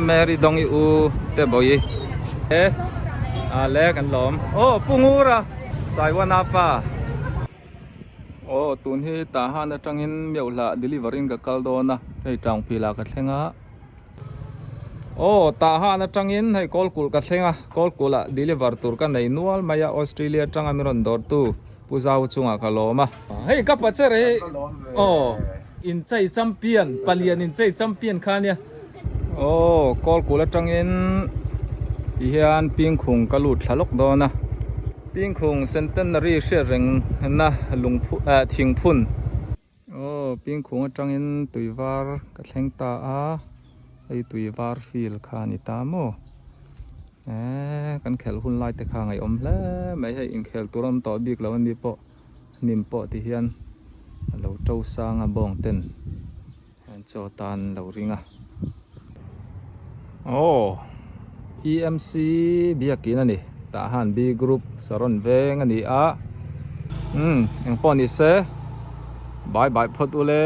Mary Dong i u te bawi e a le kan lawm aw Pu Ngura Saiwana pa aw tun hi tah han atangin Meuhlah delivery in ka kal dawn a hei Tangphil ah ka thleng a aw tah han atangin hei Kawlkulh ka thleng a Kawlkulh ah deliver tur ka nei nual mai a Australia atanga min rawn dawr tu Pu Zau chungah ka lawm a. Hei ka pacher hi aw inchei champion palian inchei champion kha ania. Aw Kawlkul atangin ti hian Pingkhung ka lut thla lawk dawn a. Pingkhung Centenary hriat reng na lungphu eh thingphun. Aw Pingkhung atangin tuivar ka thleng ta a hei tuivar field kha a ni ta maw. Eee kan khelh hun lai te kha ngaihawm hle mai hei inkhel tur a awm tawh bik lo a ni pawh hnim pawh ti hian a lo to sang a bawng ten an chaw tan lo ring a aw EMC biakin a ni tah han B group Saron veng a ni a umm engpawh ni se bye bye phawt ule.